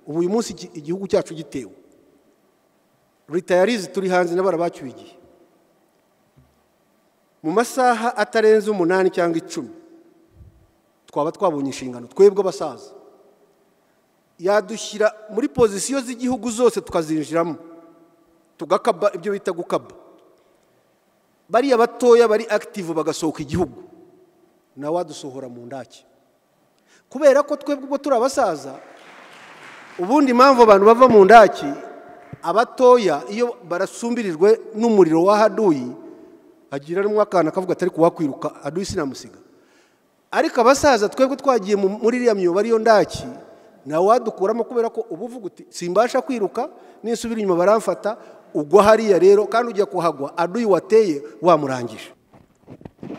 Ubu uyu munsi igihugu cyacu gitewe, retirees turi hanze n'abarabacyuye igihe, mu masaha atarenze 8 cyangwa 10 twaba twabonye inshingano twebwe abasaza. Yadushyira muri pozisiyo z'igihugu zose tukazinjiramo, tugakaba ibyo bita gukaba. Bariya batoya bari active bagasohoka igihugu, nawe adusohora mu ndaki. Kubera ko twebwe ubwo turi abasaza, ubundi impamvu abantu bava mu ndaki, abatoya iyo barasumbirijwe n'umuriro wa haduyi, agira n'umwakana akavuga atari kuwakwiruka, haduyi sinamusiga. Ariko abasaza twebwe twagiye muri iriya myobo ariyo ndaki, nawe wadukuramo, kubera ko uba uvuga uti simbasha kwiruka, ninsubira inyuma baramfata, ugwa hariya rero, kandi ujya kuhagwa aduyi wateye wamurangije.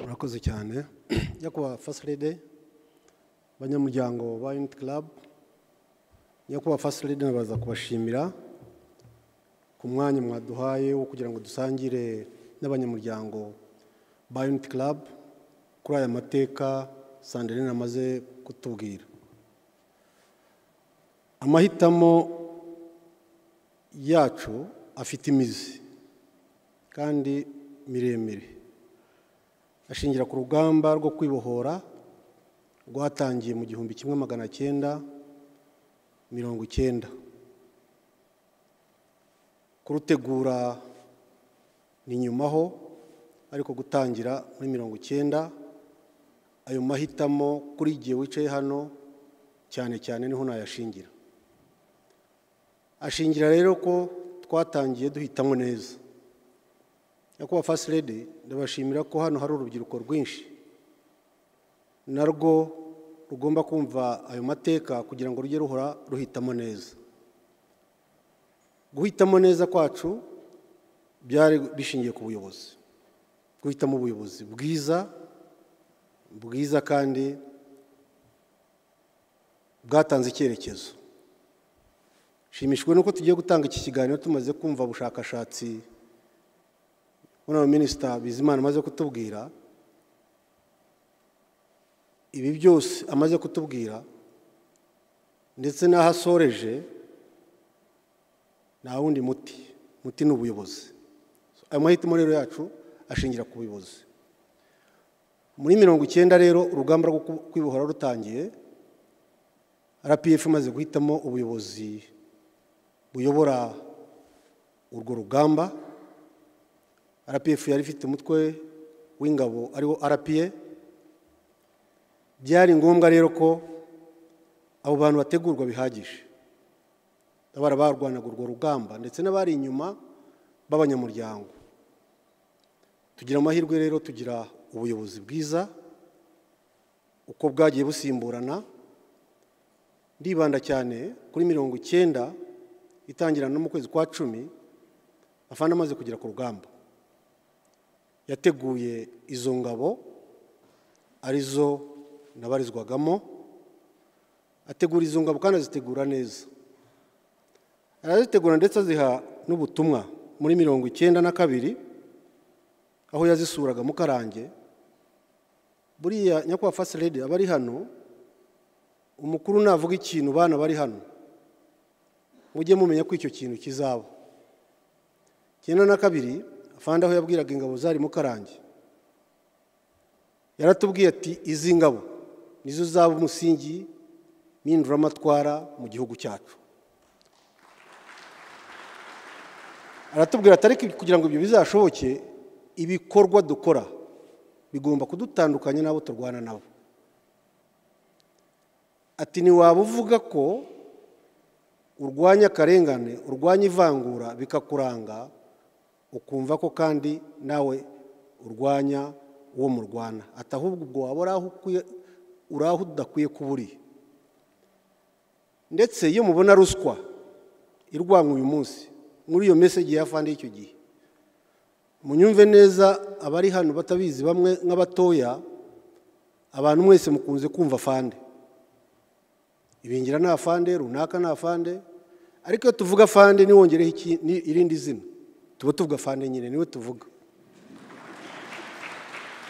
Murakoze cyane nyakubahwa First Lady, banyamuryango ba Unity Club. Nyakubahwa First Lady, nabaza kubashimira ku mwanya mwaduhaye wo kugira ngo dusangire n'abanyamuryango ba Unity Club kuri aya mateka Sandrine amaze kutubwira. Amahitamo yacu afite imizi kandi miremire, ashingira ku rugamba rwo kwibohora rwatangiye mu 1990. Kurutegura ni nyumaho, ariko gutangira muri 90. Ayo mahitamo kuri igihe wicaye hano cyane cyane niho nayashingira. Ashingira rero ko twatangiye duhitamo neza. Nyakubahwa First Lady, ndabashimira ko hano hari urubyiruko rwinshi narwo rugomba kumva ayo mateka kugira ngo rujye ruhora ruhitamo neza. Guhitamo neza kwacu byari bishingiye ku buyobozi, guhitamo ubuyobozi bwiza, bwiza kandi bwatanze icyerekezo. Nshimishijwe nuko tugiye gutanga iki kiganiro tumaze kumva ubushakashatsi Honorable Minister Bizimana amaze kutubwira. Ibi byose amaze kutubwira ndetse n'aho asoreje, nta wundi muti, muti ni ubuyobozi. Ayo mahitamo rero yacu ashingira ku buyobozi. Muri 90 rero urugamba rwo kwibohora rutangiye, RPF imaze guhitamo ubuyobozi buyobora urwo rugamba. RPF yari ifite umutwe w'ingabo ariwo RPA. Byari ngombwa rero ko abo bantu bategurwa bihagije, abara barwanaga urwo rugamba ndetse n'abari inyuma b'abanyamuryango. Tugira amahirwe rero, tugira ubuyobozi bwiza uko bwagiye busimburana. Ndibanda cyane kuri 90 itangira no mu kwezi kwa 10, afande amaze kugera ku rugamba yateguye izo ngabo arizo nabarizwagamo, ategura izo ngabo kandi azitegura neza, arazitegura ndetse aziha n'ubutumwa. Muri 92 aho yazisuraga Mukarange, buriya nyakubahwa First Lady abari hano, umukuru navuga ikintu bana bari hano mujye mumenya ko icyo kintu kizaba. 92 afande aho yabwiraga ingabo zari Mukarange, yaratubwiye ati izi ngabo nizo zaba umusingi mpinduramatwara mu gihugu cyacu. Aratubwira ati ariko kugira ngo ibyo bizashoboke, ibikorwa dukora bigomba kudutandukanya n'abo turwana nabo. Ati ntiwaba uvuga ko urwanya akarengane, urwanya ivangura bikakuranga, ukumva ko kandi nawe urwanya uwo murwana. Ati ahubwo ubwo waba uri aho udakwiye kuba uri. Ndetse iyo mubona ruswa irwanywa uyu munsi, muri iyo message ya afande y'icyo gihe, munyumve neza abari hano batabizi, bamwe nk'abatoya, abantu mwese mukunze kumva afande, ibingira ni afande, runaka ni afande, ariko iyo tuvuga afande niwongereho irindi zina, tuba tuvuga afande nyine, niwe tuvuga,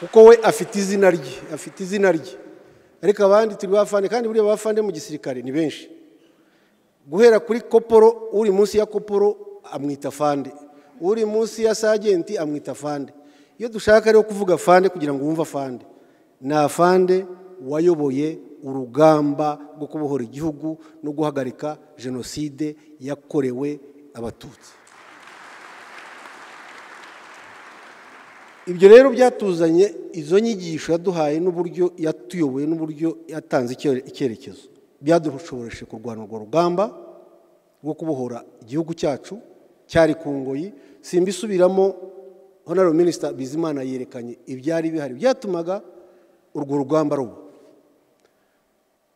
kuko we afite izina rye, afite izina rye. Ariko abandi turi ba afande, kandi buriya ba afande mu gisirikare ni benshi. Guhera kuri koporo, uri munsi ya koporo amwita fande, uri munsi ya sajenti amwita fande. Iyo dushaka rero kuvuga fande kugira ngo wumve fande, ni afande wayoboye urugamba rwo kubohora igihugu no guhagarika jenoside yakorewe Abatutsi. Ibyo rero byatuzanye izo nyigisho yaduhaye n'uburyo yatuyoboye n'uburyo yatanze icyerekezo, byadushoboreshe kurwana urwo rugamba rwo kubohora igihugu cyacu cyari ku ngoyi. Simbisubiramo, Honorable Minister Bizimana yerekanye ibyari bihari byatumaga urwo rugamba ruba.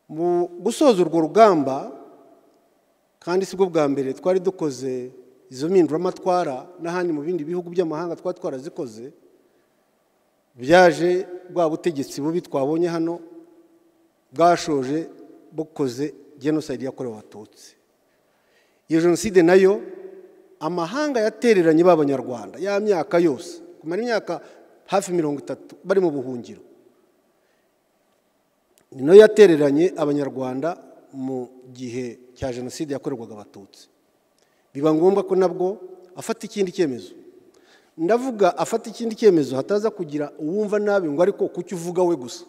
Mu gusoza urwo rugamba, kandi sibwo bwa mbere twari dukoze izo mpinduramatwara, n'ahandi mu bindi bihugu by'amahanga twari twarazikoze, byaje bwa butegetsi bubi twabonye hano bwashoje bukoze genocide yakorewe Abatutsi. Iyo jenoside nayo amahanga yatereranye b'Abanyarwanda ya myaka yose, kumara imyaka hafi 30 bari mu buhungiro, ni nayo yatereranye Abanyarwanda mu gihe cya jenoside yakorerwaga Abatutsi. Biba ngombwa ko nabwo afata ikindi cyemezo. Ndavuga afata ikindi cyemezo hataza kugira uwumva nabi ngo ariko kuki uvuga we gusa,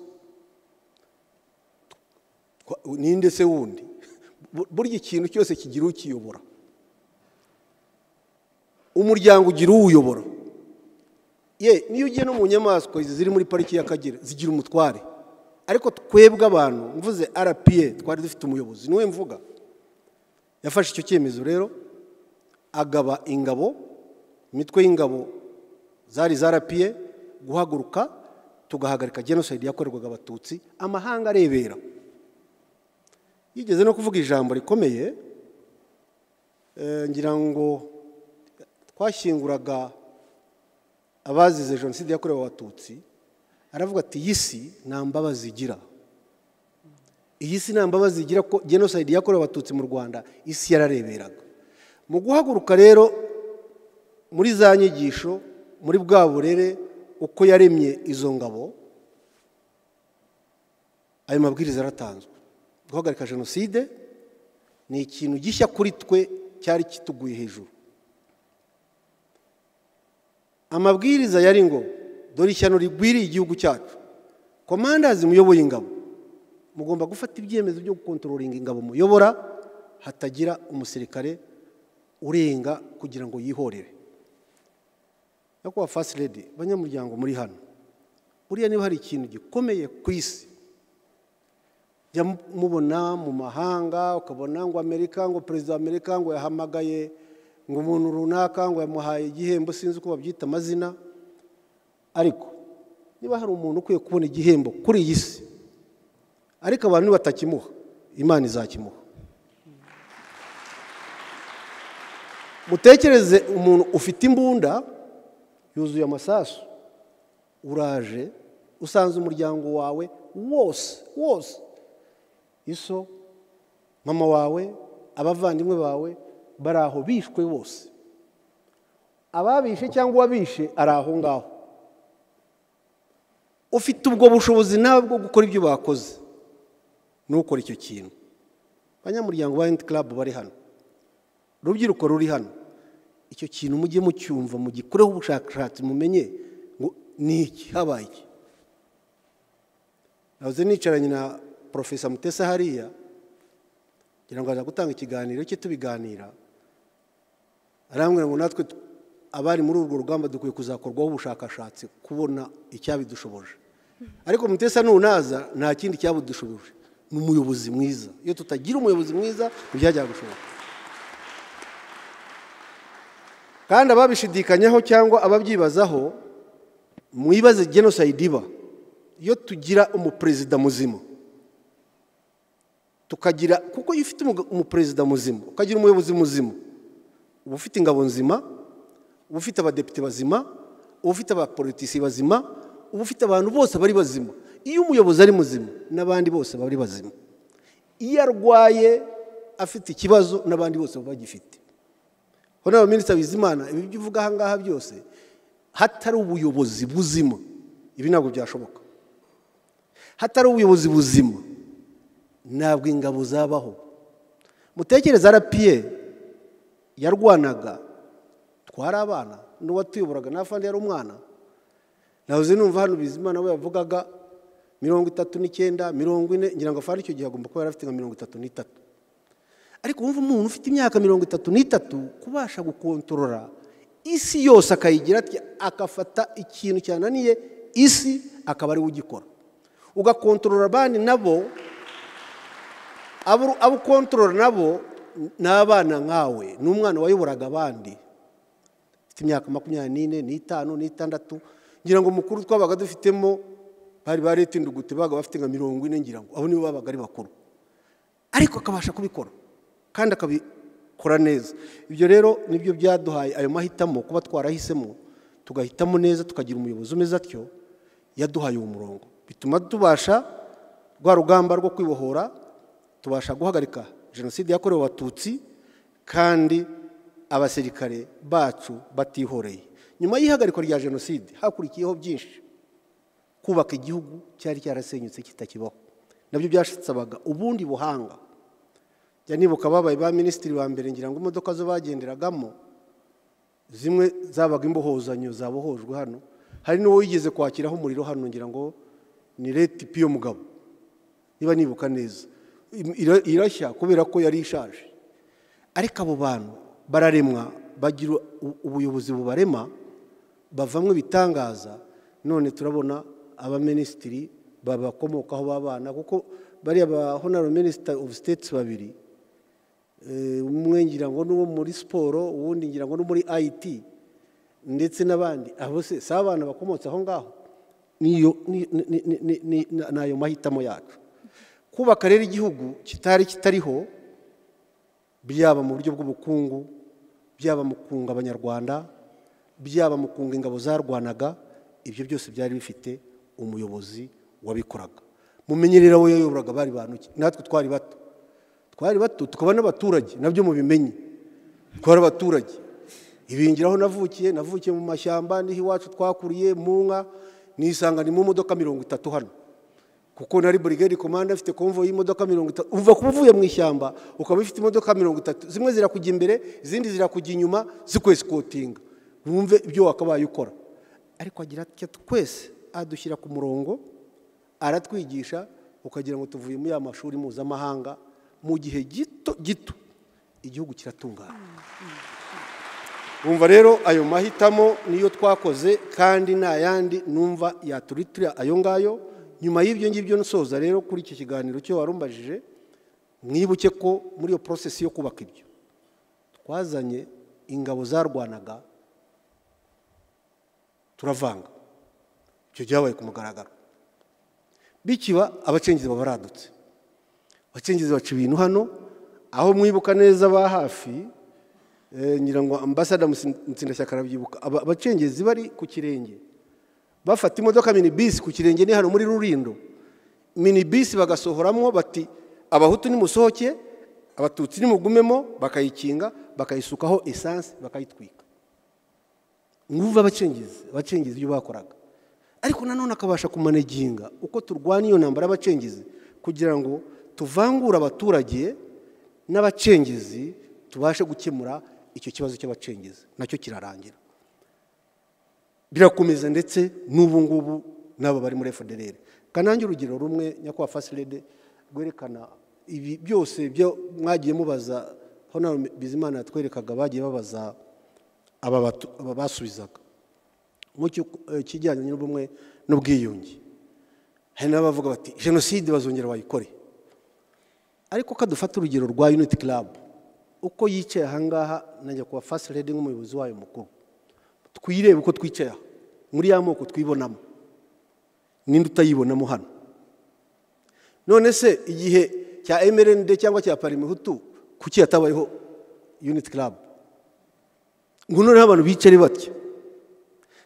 ninde se wundi? Burya ikintu cyose kigira ukiyobora, umuryango ugira uwuyobora. Ye niyo ugiye no mu nyamaswa izi ziri muri pariki y'Akagera zigira umutware, ariko twebwe abantu, mvuze RPA, twari dufite umuyobozi, niwe mvuga. Yafashe icyo cyemezo rero agaba ingabo, imitwe y'ingabo zari za RPA, guhaguruka tugahagarika genocide yakorerwaga Abatutsi amahanga arebera. Yigeze no kuvuga ijambo rikomeye, ngira ngo twashyinguraga abazize jenoside yakorewe Abatutsi, aravuga ati iyi si nta mbabazi igira, iyi si nta mbabazi igira ko genocide yakorewe Abatutsi mu Rwanda isi yarareberaga. Mu guhaguruka rero muri za nyigisho, muri bwa burere uko yaremye izo ngabo, ayo mabwiriza yaratanzwe. Guhagarika jenoside ni ikintu gishya kuri twe cyari kituguye hejuru. Amabwiriza yari ngo dore ishyano rigwiriye igihugu cyacu, komandazi muyoboye ingabo mugomba gufata ibyemezo byo gukontrolinga ingabo muyobora, hatagira umusirikare urenga kugira ngo yihorere. Nyakubahwa First Lady, banyamuryango muri hano, buriya niba hari ikintu gikomeye ku isi jya mubona mu mahanga, ukabona ngo Amerika, ngo perezida wa Amerika ngo yahamagaye ngo umuntu runaka ngo yamuhaye igihembo, sinzi uko babyita amazina, ariko niba hari umuntu ukwiye kubona igihembo kuri iyi si, ariko abantu batakimuha, Imana izakimuha. Mutekereze umuntu ufite imbunda yuzuye amasasu, uraje usanze umuryango wawe wose wose, iso, mama wawe, abavandimwe bawe bari aho bishwe bose, ababishe cyangwa uwabishe ari aho ngaho. Ufite ubwo bushobozi nawe bwo gukora ibyo bakoze, nukora icyo kintu. Abanyamuryango ba Unity Club bari hano, urubyiruko ruri hano, icyo kintu mujye mucyumva, mugikoreho ubushakashatsi, mumenye ngo ni iki habaye iki. Nahoze nicaranye na Profesa Mutesa hariya, ngira ngo aza gutanga ikiganiro cye tubiganira, arambwira ngo natwe abari muri urwo rugamba dukwiye kuzakorwaho ubushakashatsi kubona icyabidushoboje. Ariko Mutesa nunaza nta kindi cyabidushoboje, ni umuyobozi mwiza. Iyo tutagira umuyobozi mwiza ntibyajya gushoboka. Kandi ababishidikanyaho cyangwa ababyibazaho, mwibaze genocide iba. Iyo tugira umuperezida muzima, tukagira, kuko iyo ufite umuperezida muzima, ukagira umuyobozi muzima, uba ufite ingabo nzima, uba ufite abadepite bazima, uba ufite abapolitisi bazima, uba ufite abantu bose bari bazima. Iyo umuyobozi ari muzima, n'abandi bose bari bazima. Iyo arwaye afite ikibazo, n'abandi bose baba bagifite. Honorable Minister Bizimana, ibi byo uvuga aha ngaha byose, hatari ubuyobozi buzima, ibi ntabwo byashoboka. Hatari ubuyobozi buzima, ntabwo ingabo zabaho. Mutekereze RPA yarwanaga, twari abana, n'uwatuyoboraga n'afandi yari umwana. Nahoze numva hano Bizimana we yavugaga 39, 40, ngira ngo afande icyo gihe agomba kuba yari afite nka 33. Ariko wumva umuntu ufite imyaka 33 kubasha gukontorora isi yose akayigira ati, akafata ikintu cyananiye isi akaba ari we ugikora. Ugakontorora abandi nabo, abo ukontorora nabo ni abana nkawe, ni umwana wayoboraga abandi ufite imyaka 24, n'itanu, n'itandatu. Ngira ngo mukuru twabaga dufitemo bari ba Leta Indugute babaga bafite nka 40, ngira ngo abo nibo babaga ari bakuru, ariko akabasha kubikora kandi akabikora neza. Ibyo rero nibyo byaduhaye ayo mahitamo, kuba twarahisemo tugahitamo neza, tukagira umuyobozi umeze atyo, yaduhaye uwo murongo, bituma tubasha rwa rugamba rwo kwibohora, tubasha guhagarika jenoside yakorewe Abatutsi kandi abasirikare bacu batihoreye. Nyuma y'ihagarikwa rya jenoside hakurikiyeho byinshi, kubaka igihugu cyari cyarasenyutse kitakibaho, nabyo byasabaga ubundi buhanga. Njya nibuka babaye ba minisitiri ba mbere, ngira ngo imodoka zo bagenderagamo zimwe zabaga imbohozanyo zabohojwe hano, hari n'uwo wigeze kwakiraho umuriro hano, ngira ngo ni Leti Piyo Mugabo niba nibuka neza, irashya kubera ko yari ishaje. Ariko abo bantu bararemwa, bagira ubuyobozi bubarema, bavamwe ibitangaza. None turabona abaminisitiri babakomokaho b'abana, kuko bariya ba honorable minister of states babiri, umwe ngira ngo n'uwo muri siporo, uwundi ngira ngo no muri IT, ndetse n'abandi, abo se si abana bakomotse aho ngaho? Niyo nayo mahitamo yacu. Kubaka rero igihugu kitari kitariho, byaba mu buryo bw'ubukungu, byaba mu kunga Abanyarwanda, byaba mu kunga ingabo zarwanaga, ibyo byose byari bifite umuyobozi wabikoraga. Mumenyerera we yayoboraga bari bantu ki? Natwe twari bato, twari bato tukaba n'abaturage, nabyo mubimenye, twari abaturage. Ibingiraho navukiye, navukiye mu mashyamba, niho iwacu twakuriye mu nka, nisanga ni mu modoka 30 hano, kuko nari brigade commander afite convoy y'imodoka 30. Uva kuba uvuye mu ishyamba ukaba ufite imodoka 30, zimwe zirakujya imbere, izindi zirakujya inyuma, zikwesikotinga, wumve ibyo wakabaye ukora. Ariko agira ati twese adushyira ku murongo, aratwigisha, ukagira ngo tuvuye muri ya mashuri mpuzamahanga. Mu gihe gito gito igihugu kiratungana. Wumva rero ayo mahitamo niyo twakoze, kandi nta yandi numva yaturitira ayo ngayo. Nyuma y'ibyo ngibyo nsoza rero kuri iki kiganiro cyo warumbajije, mwibuke ko muri iyo process yo kubaka ibyo twazanye ingabo zarwanaga turavanga, icyo cyabaye ku mugaragaro. Bikiba abacengezi babaradutse, abacengezi baca ibintu hano, aho mwibuka neza ba hafi, ngira ngo ambassador Mutsindashyaka arabyibuka, abacengezi bari ku kirenge bafata imodoka minibisi ku kirenge, ni hano muri Rulindo, minibisi bagasohoramo bati Abahutu nimusohoke, Abatutsi nimugumemo, bakayikinga, bakayisukaho essence, bakayitwika. Mwumva abacengezi, abacengezi ibyo bakoraga. Ariko nanone akabasha kumaneginga uko turwana iyo ntambara y'abacengezi, kugira ngo tuvangure abaturage n'abacengezi, tubashe gukemura icyo kibazo cy'abacengezi, nacyo kirarangira. Birakomeza ndetse n'ubu ngubu n'aba bari muri FDLR. Kanange urugero rumwe nyakubahwa First Lady rwerekana ibi byose byo mwagiye mubaza, Honorable Bizimana yatwerekaga, bagiye babaza aba basubizaga mu kijyanye n'ubumwe n'ubwiyunge. Hari n'abavuga bati jenoside bazongera bayikore. Ariko kadufata urugero rwa Unity Club, uko yicaye aha ngaha najya kuba First Lady nk'umuyobozi wayo mukuru, twirebe uko twicaye aha muri ya moko twibonamo, ninde utayibonamo hano? None se igihe cya MRND cyangwa cya Parmehutu kuki yatabayeho Unity Club? Ngo noneho abantu bicare batya,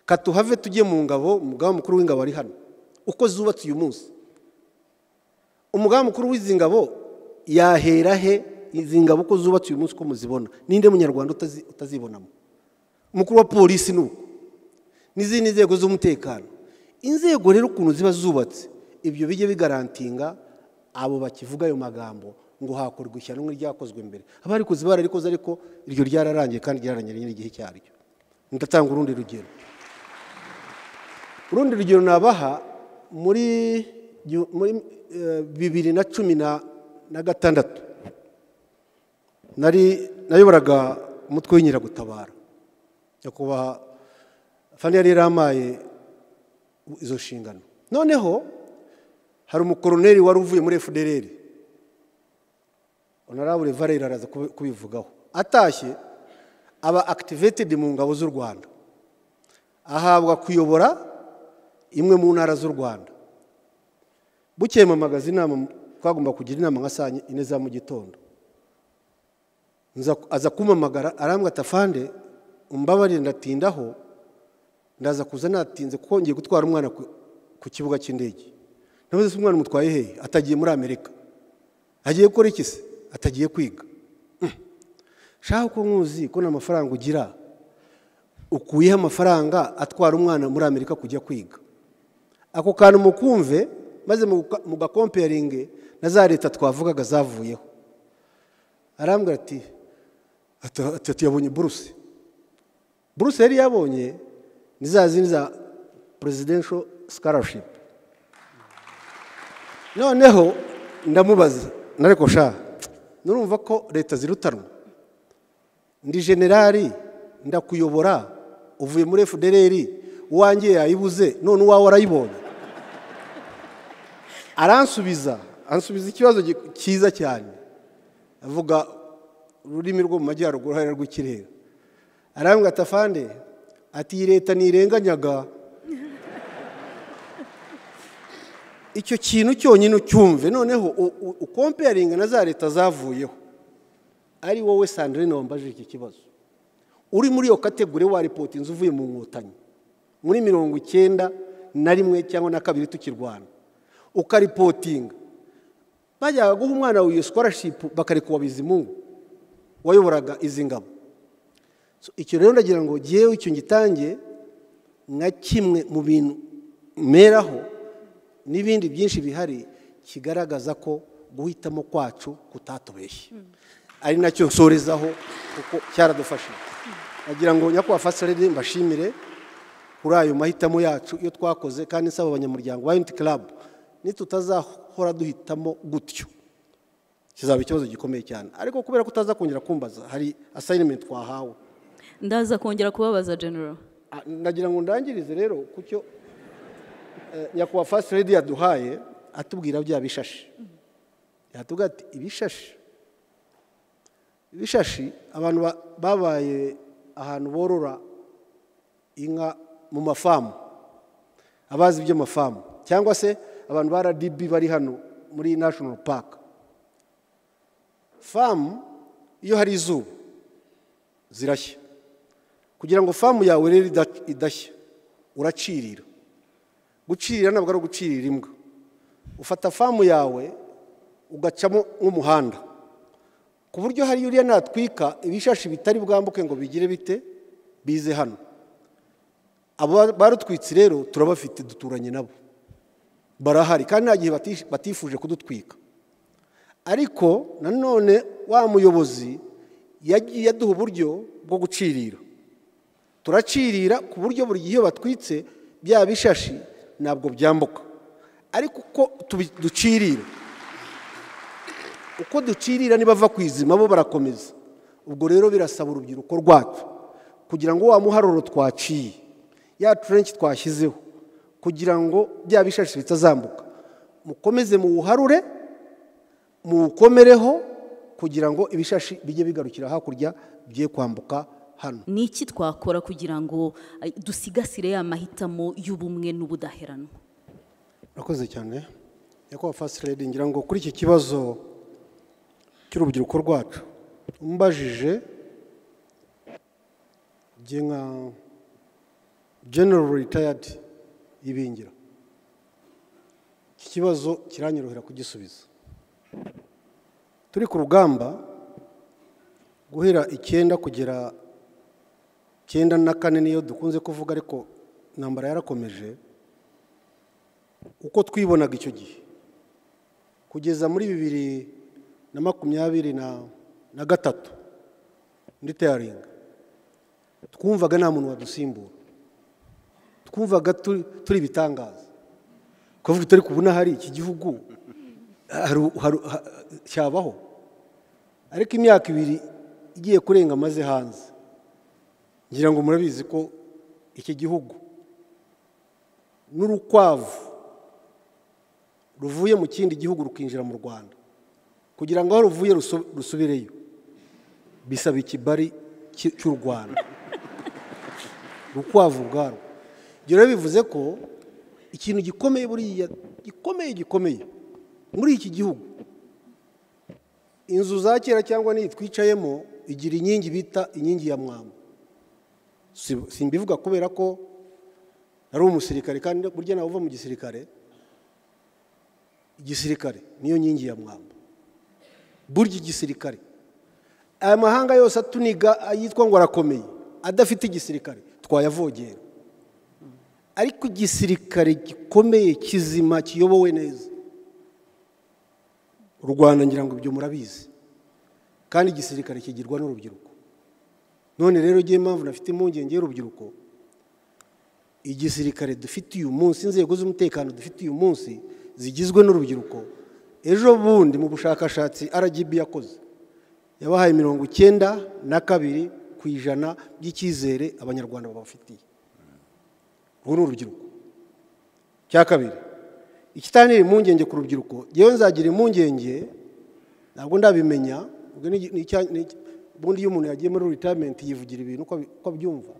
katuhave tujye mu ngabo. Umugaba mukuru w'ingabo ari hano, uko zubatse uyu munsi, umugaba mukuru w'izi ngabo yahera he? Izi ngabo uko zubatse uyu munsi uko muzibona, ninde munyarwanda utazibonamo? Umukuru wa polisi nuko, n'izindi nzego z'umutekano. Inzego rero ukuntu ziba zubatse, ibyo bijye bigarantinga abo bakivuga ayo magambo ngo hakorwa ishyano nk'iryakozwe mbere. Abarikoze bararikoze, ariko iryo ryararangiye kandi ryararangiye n'igihe cyaryo. Ndatanga urundi rugero. Urundi rugero nabaha muri 2016 nari nayoboraga umutwe w'inkeragutabara, nyakubahwa Fani yari yaramaye izo nshingano. Noneho hari umukoroneri wari uvuye muri FDLR, Honorable Valère araza kubivugaho, atashye aba activated mu ngabo z'u Rwanda, ahabwa kuyobora imwe mu ntara z'u Rwanda. Bukeye mpamagaza inama, twagomba kugira inama nka saa 4 za mu gitondo. Aza kumpamagara arambwira ati afande umbabarire ndatindaho, ndaza kuza natinze kuko ngiye gutwara umwana ku kibuga cy'indege. Navuze se umwana umutwaye hehe? Atagiye muri Amerika. Agiye gukora iki se? Atagiye kwiga. Shaka ko nkuzi ko nta mafaranga ugira, ukuyeho amafaranga atwara umwana muri Amerika kujya kwiga. Ako kantu mukumve maze mugakomperinge na za leta twavugaga zavuyeho. Arambwira ati ati yabonye buruse. Buruse yari yabonye ni za zindi za presidential scholarship. Noneho ndamubaza, nareko sha nurumva ko leta zirutanwa, ndi generali ndakuyobora, uvuye muri FDLR, uwanjye yayibuze none uwawe arayibonye. Aransubiza, ansubiza ikibazo cyiza cyane, avuga ururimi rwo mu majyaruguru hari rw'ikirenga. Arambwira ati afande, ati iyi leta nirenganyaga. Icyo kintu cyonyine ucyumve, noneho ukomperinga na za leta zavuyeho. Ari wowe Sandrine wambajije iki kibazo, uri muri iyo category wa report inzu uvuye mu nkotanyi muri 91 cyangwa na 2 tukirwana, ukaripotinga bajyaga guha umwana wawe iyo scholarship bakareka Bizimungu wayoboraga izi ngabo. So icyo rero ndagira ngo jewe icyo ngitange nka kimwe mu bintu meraho n'ibindi byinshi bihari kigaragaza ko guhitamo kwacu kutatubeshye, ari nacyo nsorezaho kuko cyaradufashije. Nagira ngo nyakubahwa First Lady mbashimire kuri ayo mahitamo yacu iyo twakoze, kandi nsaba abanyamuryango ba Unity Club nitutazahora duhitamo gutyo kizaba ikibazo gikomeye cyane. Ariko kubera ko utaza kongera kumbaza hari assignment twahawe, ndaza kongera kubabaza General. Nagira ngo ndangirize rero kucyo nyakubahwa First Lady yaduhaye, atubwira bya bishashi. Yatubwira ati ibishashi, ibishashi abantu babaye ahantu borora inka mu mafamu, abazi by'amafamu cyangwa se abantu ba RDB bari hano muri National Park. Famu iyo hari izuba zirashya, kugira ngo famu yawe rero idashya uracirira. Gucirira ntabwo ari ugucirira imbwa, ufata famu yawe ugacamo nk'umuhanda ku buryo hari uriya natwika ibishashi bitari bwambuke ngo bigire bite bize hano. Abo barutwitse rero turabafite, duturanye nabo barahari, kandi nta gihe batifuje kudutwika. Ariko nanone wa muyobozi yagiye aduha uburyo bwo gucirira, turacirira ku buryo buri gihe batwitse bya bishashi ntabwo byambuka. Ariko uko ducirira, uko ducirira nibava kwizima bo barakomeza. Ubwo rero birasaba urubyiruko rwacu kugira ngo wa muharuro twaciye, ya trench twashyizeho, kugira ngo bya bishashi bitazambuka, mukomeze muwuharure, muwukomereho, kugira ngo ibishashi bijye bigarukira hakurya bigiye kwambuka hano. Ni iki twakora kugira ngo dusigasire ya mahitamo y'ubumwe n'ubudaheranwa? Urakoze cyane nyakubahwa First Lady. Ngira ngo kuri iki kibazo cy'urubyiruko rwacu umbajije, njye nka General Retired Ibingira, iki kibazo kiranyorohera kugisubiza. Turi ku rugamba guhera 9 kugera 94 niyo dukunze kuvuga, ariko intambara yarakomeje. Uko twibonaga icyo gihe kugeza muri 2023 ndi teyaringa, twumvaga nta muntu wadusimbura, twumvaga turi ibitangaza, kuvuga utari kubona hari iki gihugu cyabaho. Ariko imyaka 2 igiye kurenga maze hanze, ngira ngo murabizi ko iki gihugu n'urukwavu ruvuye mu kindi gihugu rukinjira mu Rwanda, kugira ngo aho ruvuye rusubireyo bisaba ikibari cy'u Rwanda, urukwavu ubwarwo. Ibyo rero bivuze ko ikintu gikomeye buriya, gikomeye gikomeye muri iki gihugu, inzu za kera cyangwa n'iyi twicayemo igira inkingi bita inkingi ya mwamba. Simbivuga kubera ko ari umusirikare, kandi burya nawe uva mu gisirikare, igisirikare niyo nkingi ya mwamba. Burya igisirikare, aya mahanga yose atuniga ayitwa ngo arakomeye, adafite igisirikare twayavogera. Ariko igisirikare gikomeye kizima kiyobowe neza, u Rwanda ngira ngo ibyo murabizi, kandi igisirikare kigirwa n'urubyiruko. None rero ngiye impamvu nafite impungenge y'urubyiruko, igisirikare dufite uyu munsi, inzego z'umutekano dufite uyu munsi zigizwe n'urubyiruko. Ejo bundi mu bushakashatsi RGB yakoze, yabahaye 92% by'icyizere abanyarwanda babafitiye. Ubu ni urubyiruko. Cya kabiri, ikitanira impungenge ku rubyiruko, yewe nzagira impungenge, ntabwo ndabimenya, ubundi iyo umuntu yagiye muri retirement yivugira ibintu uko abyumva,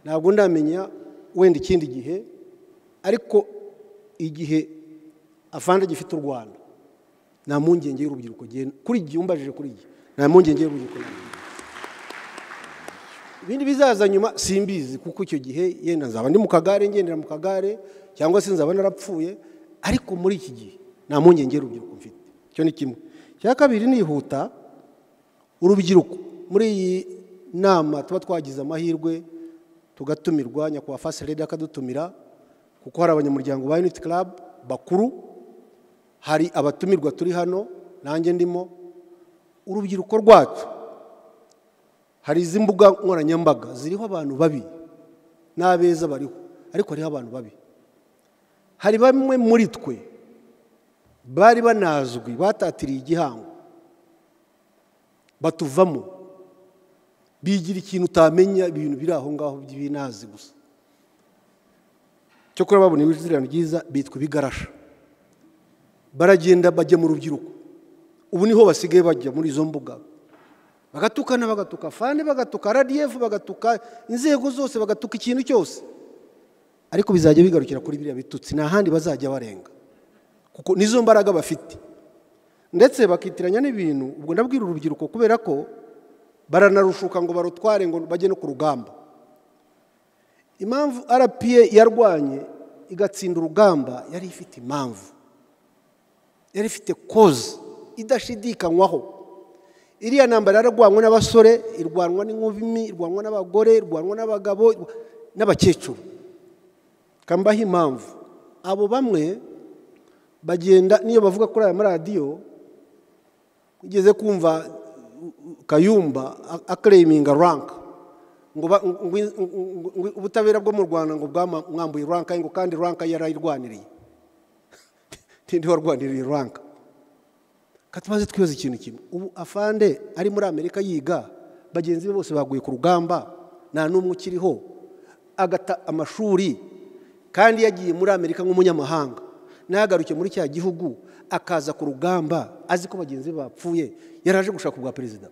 ntabwo ndamenya wenda ikindi gihe, ariko igihe afande gifite u Rwanda nta mpungenge y'urubyiruko kuri igihe umbajije kuri igihe nta mpungenge y'urubyiruko. Ibindi bizaza nyuma simbizi, kuko icyo gihe yenda nzaba ndi mu kagare, ngendera mu kagare, cyangwa se nzaba narapfuye, ariko muri iki gihe nta mpungenge y'urubyiruko mfite. Icyo ni kimwe. Cya kabiri, nihuta, urubyiruko muri iyi nama tuba twagize amahirwe tugatumirwa, nyakubahwa First Lady akadutumira, kuko hari abanyamuryango ba Unity Club bakuru, hari abatumirwa turi hano nanjye ndimo. Urubyiruko rwacu, hari izi mbuga nkoranyambaga ziriho abantu babi n'abeza bariho, ariko hariho abantu babi. Hari bamwe muri twe bari banazwi batatiriye igihango, batuvamo bigira ikintu utamenya, ibintu biri aho ngaho by'ibinazi gusa. Cyokora babona ibizirano byiza bitwa ibigarasha, baragenda bajya mu rubyiruko. Ubu niho basigaye bajya muri izo mbuga, bagatukana, bagatuka fande, bagatuka RDF, bagatuka inzego zose, bagatuka ikintu cyose, ariko bizajya bigarukira kuri biriya bitutsi, nta handi bazajya barenga, kuko nizo mbaraga bafite. Ndetse bakitiranya n'ibintu. Ubwo ndabwira urubyiruko kubera ko baranarushuka ngo barutware ngo bajye no ku rugamba. Impamvu RPA yarwanye igatsinda urugamba yari ifite impamvu, yari ifite cause idashidikanywaho. Iriya ntambara yararwanywe n'abasore, irwanwa n'inkumi, irwanwa n'abagore, irwanwa n'abagabo n'abakecuru. Kambaho impamvu abo bamwe bagenda niyo bavuga kuri aya maradiyo, ugeze kumva Kayumba aclaiminga rank, ngo ubutabera bwo mu Rwanda ngo bwamwambuye rank, ngo kandi rank yarayirwaniriye. Ndi warwaniriye rank. Katumaze twibaza ikintu kimwe, ubu afande ari muri Amerika yiga, bagenzi be bose baguye ku rugamba, nta n'umwe ukiriho, agata amashuri, kandi yagiye muri Amerika nk'umunyamahanga, nagaruke muri cya gihugu akaza ku rugamba azi ko bagenzi be bapfuye, yaraje gushaka ubwa perezida.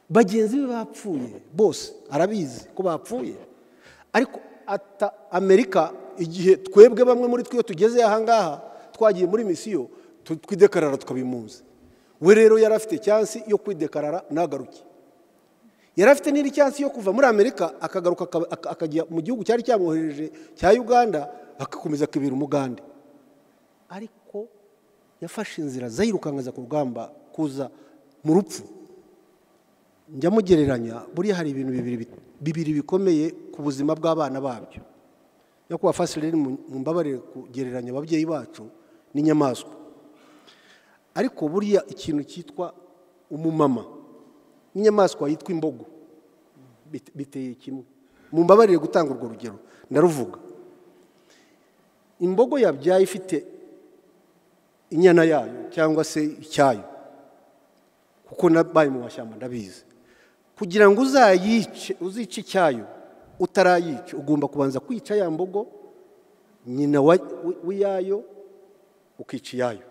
Bagenzi be bapfuye bose arabizi ko bapfuye, ariko ata Amerika igihe twebwe bamwe muri twe tugeze aha ngaha twagiye muri misiyo twidekarara tukabimuza. We rero yari afite chance yo kwidekarara nagaruke, yari afite n'indi chance yo kuva muri Amerika akagaruka akajya mu gihugu cyari cyamwohereje cya Uganda, akakomeza akibera umugande. Ariko yafashe inzira zayirukangaza ku rugamba kuza mu rupfu. Njya mugereranya, buriya hari ibintu bibiri bikomeye ku buzima bw'abana babyo. Nyakubahwa First Lady, mumbabarire kugereranya ababyeyi bacu n'inyamaswa. Ariko buriya ikintu cyitwa umumama n'inyamaswa yitwa imbogo biteye kimwe. Mumbabarire gutanga urwo rugero, ndaruvuga. Imbogo yabyaye ifite inyana yayo cyangwa se icyayo, kuko nabaye mu mashyamba ndabizi. Kugira ngo uzayice, uzice icyayo utarayica, ugomba kubanza kwica ya mbogo nyina w'iyayo, ukica iyayo.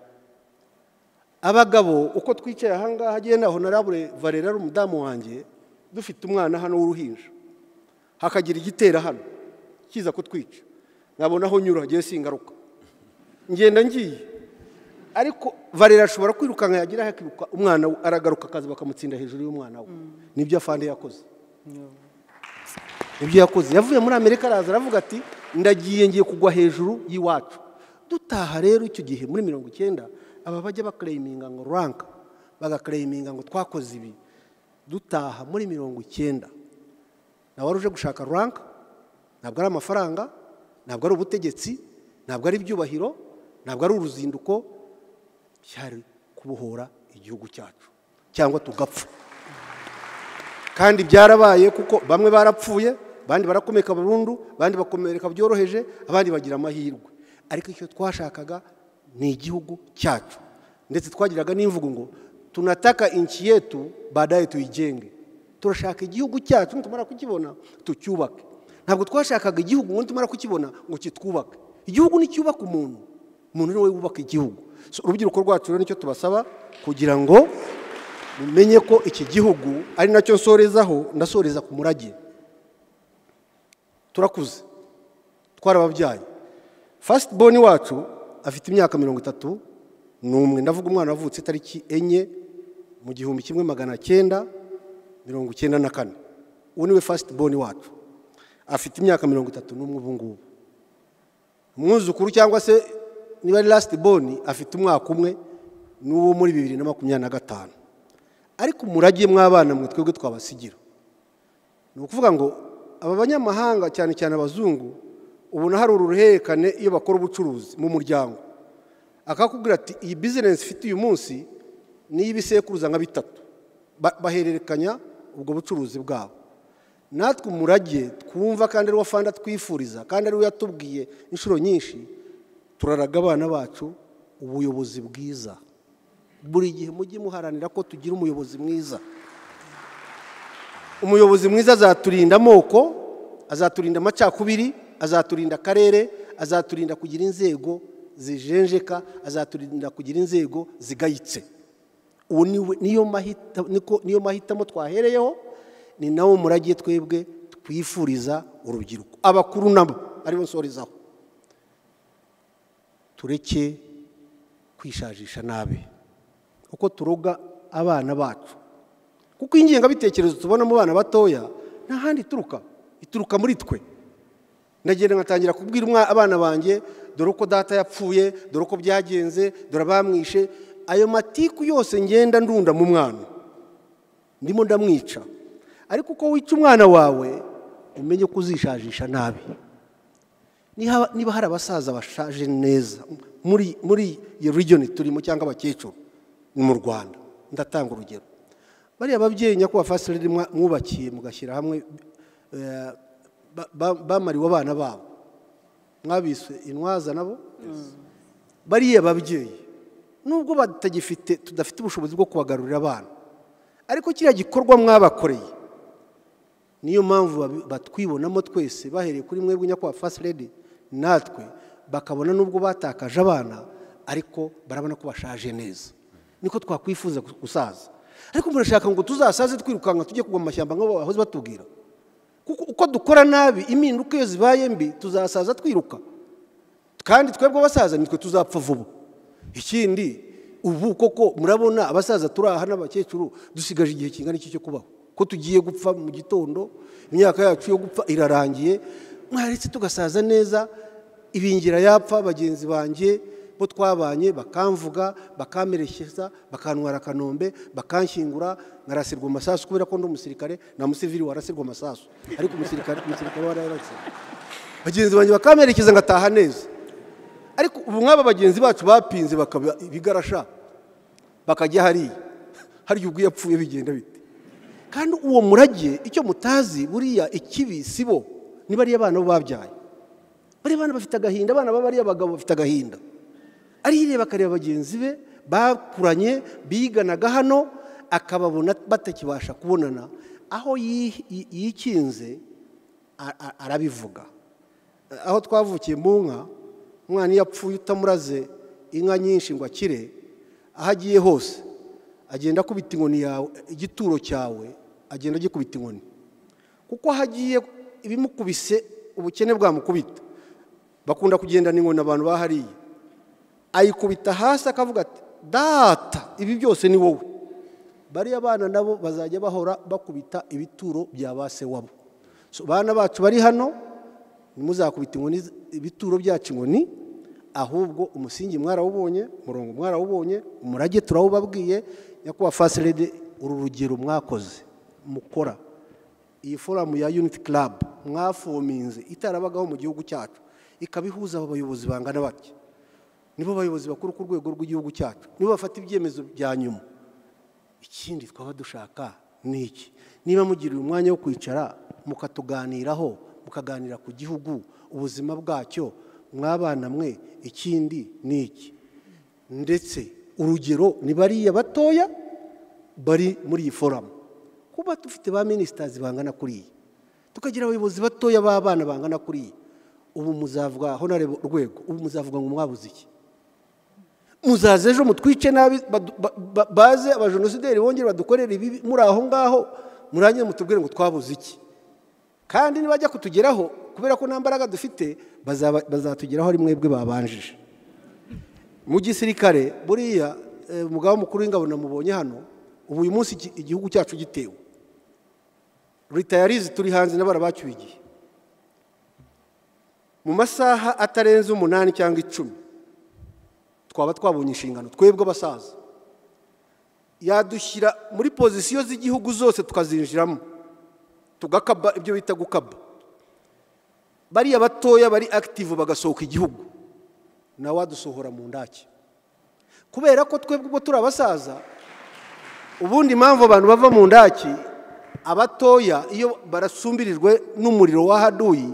Abagabo uko twicaye aha ngaha, agenda Honorable Valera ari umudamu wanjye, dufite umwana hano w'uruhinja, hakagira igitera hano kiza kutwica, nkabona aho nyura hagiye singaruka, ngenda ngiye. Ariko Valera ashobora kwirukanka, yagira hakiruka umwana we aragaruka, akaza bakamutsinda hejuru y'umwana we. Nibyo afande yakoze, nibyo yakoze. Yavuye muri Amerika araza aravuga ati ndagiye, ngiye kugwa hejuru y'iwacu. Dutaha rero icyo gihe muri 90, aba bajya baclaiminga ngo rank, bagaclaiminga ngo twakoze ibi. Dutaha muri 90, nawe wari uje gushaka rank, ntabwo ari amafaranga, ntabwo ari ubutegetsi, ntabwo ari ibyubahiro, ntabwo ari uruzinduko, cyari kubohora igihugu cyacu cyangwa tugapfa. Kandi byarabaye, kuko bamwe barapfuye, abandi barakomeka burundu, abandi bakomereka byoroheje, abandi bagira amahirwe. Ariko icyo twashakaga ni igihugu cyacu. Ndetse twagiraga n'imvugo ngo tunataka inchi yetu baadaye tuijenge. Turashaka igihugu cyacu, nitumara kukibona tucyubake. Ntabwo twashakaga igihugu ngo nitumara kukibona ngo kitwubake. Igihugu ni cyubaka umuntu, umuntu ni we wubaka igihugu. So, urubyiruko rwacu rero nicyo tubasaba kugira ngo mumenye ko iki gihugu ari nacyo nsorezaho, ndasoreza ku murage. Turakuze, twarababyaye. First born wacu afite imyaka 31, ndavuga umwana wavutse tariki 4 mu 1994. Uwo niwe first born wacu, afite imyaka 31 ubu ngubu. Umwuzukuru cyangwa se niba ari last born afite umwaka umwe, n'uwo muri 2025. Ariko umurage mw'abana mwe twebwe twabasigira, ni ukuvuga ngo aba banyamahanga cyane cyane abazungu, ubona hari uruhererekane iyo bakora ubucuruzi mu muryango, akakubwira ati iyi business ifite uyu munsi ni iy'ibisekuruza nka bitatu, bahererekanya ubwo bucuruzi bwabo. Natwe umurage twumva kandi ari wo fanda twifuriza, kandi ari we yatubwiye inshuro nyinshi, turaraga abana bacu ubuyobozi bwiza. Buri gihe mujye muharanira ko tugira umuyobozi mwiza. Umuyobozi mwiza azaturinda amoko, azaturinda amacakubiri, azaturinda akarere, azaturinda kugira inzego zijenjeka, azaturinda kugira inzego zigayitse. Uwo niyo mahitamo twahereyeho, ni nawo murage twebwe twifuriza urubyiruko. Abakuru nabo aribo nsorezaho, tureke kwishajisha nabi uko turoga abana bacu, kuko ingengabitekerezo tubona mu bana batoya nta handi ituruka, ituruka muri twe. Ndagenda ngatangira kubwira abana banjye dore uko data yapfuye, dore uko byagenze, dore abamwishe. Ayo matiku yose ngenda ndunda mu mwana, ndimo ndamwica. Ariko uko wica umwana wawe umenye ko uzishajisha nabi. Niba hari abasaza bashaje neza muri iyo region turimo cyangwa abakecuru ni mu Rwanda, ndatanga urugero, bariya babyeyi nyakubahwa First Lady mwubakiye mugashyira hamwe, bamariwe abana babo, mwabiswe intwaza nabo. Bariya babyeyi nubwo batagifite, tudafite ubushobozi bwo kubagarurira abana, ariko kiriya gikorwa mwabakoreye, niyo mpamvu batwibonamo twese, bahereye kuri mwebwe nyakubahwa First Lady, natwe bakabona nubwo batakaje abana ariko barabona ko bashaje neza. Niko twakwifuza gusaza. Ariko murashaka ngo tuzasaze twirukanka tujye kugwa mu mashyamba nk'abo bahoze batubwira. Kuko uko dukora nabi, impinduka iyo zibaye mbi, tuzasaza twiruka. Kandi twebwe abasaza nitwe tuzapfa vuba. Ikindi, ubu koko murabona abasaza turi aha n'abakecuru dusigaje igihe kingana iki cyo kubaho, ko tugiye gupfa mu gitondo, imyaka yacu yo gupfa irarangiye, mwaretse tugasaza neza. Ibingira yapfa, bagenzi banjye bo twabanye bakamvuga, bakamerekeza, bakantwara Kanombe, bakanshyingura, nkarasirwa amasasu kubera ko ndi umusirikare, nta musivili warasirwa amasasu, ariko umusirikare warayarasiwe. Bagenzi banjye bakamerekeza ngataha neza. Ariko ubu nk'aba bagenzi bacu bapinze bakaba ibigarasha, bakajya hariya hariya ubwo yapfuye bigenda bite? Kandi uwo murage icyo mutazi, buriya ikibi si bo, ni bariya bana bo babyaye. Bariya bana bafite agahinda, abana b'abariya bagabo bafite agahinda. Arireba akareba bagenzi be bakuranye biganaga hano, akababona batakibasha kubonana, aho yikinze arabivuga. Aho twavukiye mu nka, umwana iyo apfuye utamuraze inka nyinshi ngo akire, aho agiye hose agenda akubita inkoni yawe, igituro cyawe agenda agikubita inkoni, kuko aho agiye ibimukubise ubukene bwamukubita. Bakunda kugendana inkoni abantu bahariye, ayikubita hasi akavuga ati data ibi byose ni wowe. Bariya bana nabo bazajya bahora bakubita ibituro bya base wabo. So bana bacu bari hano, ntimuzakubita inkoni ibituro byacu inkoni, ahubwo umusingi mwarawubonye, umurongo mwarawubonye, umurage turawubabwiye. Nyakubahwa First Lady, uru rugero mwakoze mukora iyi forum ya Unity Club mwafominze itarabagaho mu gihugu cyacu, ikabihuza abo bayobozi bangana batya, nibo bayobozi bakuru ku rwego rw'igihugu cyacu, nibo bafata ibyemezo bya nyuma. Ikindi twaba dushaka ni iki? Niba mugiriye umwanya wo kwicara mukatuganiraho, mukaganira ku gihugu, ubuzima bwacyo, mwabana mwe, ikindi ni iki? Ndetse urugero ni bariya batoya bari muri iyi forum, kuba dufite ba ministers bangana kuriya, tukagira abayobozi batoya b'abana bangana kuriya, ubu muzavuga Honorable Rwego, ubu muzavuga ngo mwabuze iki? Muzaze ejo mutwice nabi, baze abajenosideri bongere badukorere ibibi muri aho ngaho, murangize mutubwire ngo twabuze iki? Kandi nibajya kutugeraho, kubera ko nta mbaraga dufite, bazatugeraho ari mwebwe babanjije. Mu gisirikare buriya umugaba mukuru w'ingabo namubonye hano, ubu uyu munsi igihugu cyacu gitewe, retirees turi hanze n'abarabacyuye igihe, mu masaha atarenze 8 cyangwa 10 twaba twabonye inshingano twebwe abasaza. Yadushyira muri pozisiyo z'igihugu zose tukazinjiramo, tugakaba ibyo bita gukaba. Bariya batoya bari active bagasohoka igihugu, nawe wadusohora mu ndake, kubera ko twebwe ubwo turi abasaza. Ubundi impamvu abantu bava mu ndaki, abatoya iyo barasumbirijwe n'umuriro wa haduyi,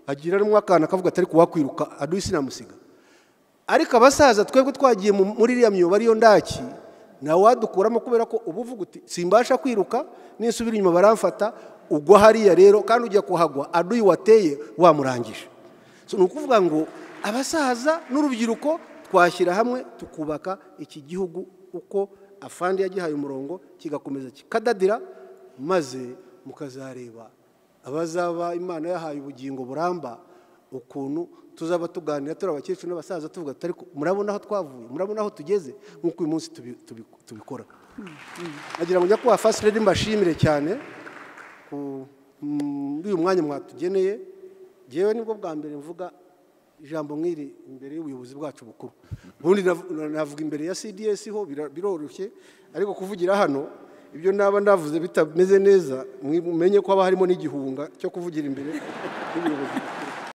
agira n'umwakana akavuga atari kuwakwiruka aduyi sinamusiga. Ariko abasaza twebwe twagiye muri iriya myobo ariyo ndaki, nawe wadukuramo, kubera ko ubu uvuga uti simbasha kwiruka, ninsubira inyuma baramfata, ugwa hariya rero, kandi ujya kuhagwa aduyi wateye wamurangije. So ni ukuvuga ngo abasaza n'urubyiruko twashyira hamwe tukubaka iki gihugu uko afandi yagihaye umurongo, kigakomeza kikadadira, maze mukazareba abazaba Imana yahaye ubugingo buramba, ukuntu tuzaba tuganira turi abakecuru n'abasaza tuvuga tuti ariko murabona aho twavuye, murabona aho tugeze, nk'uko uyu munsi tubikora. Agira ngo nyakubahwa First Lady mbashimire cyane muri uyu mwanya mwatugeneye. Jewe nibwo bwa mbere mvuga ijambo nk'iri imbere y'ubuyobozi bwacu bukuru. Ubundi navuga imbere ya CDS ho biroroshye, ariko kuvugira hano ibyo naba ndavuze bitameze neza, mumenye ko haba harimo n'igihunga cyo kuvugira imbere y'ubuyobozi.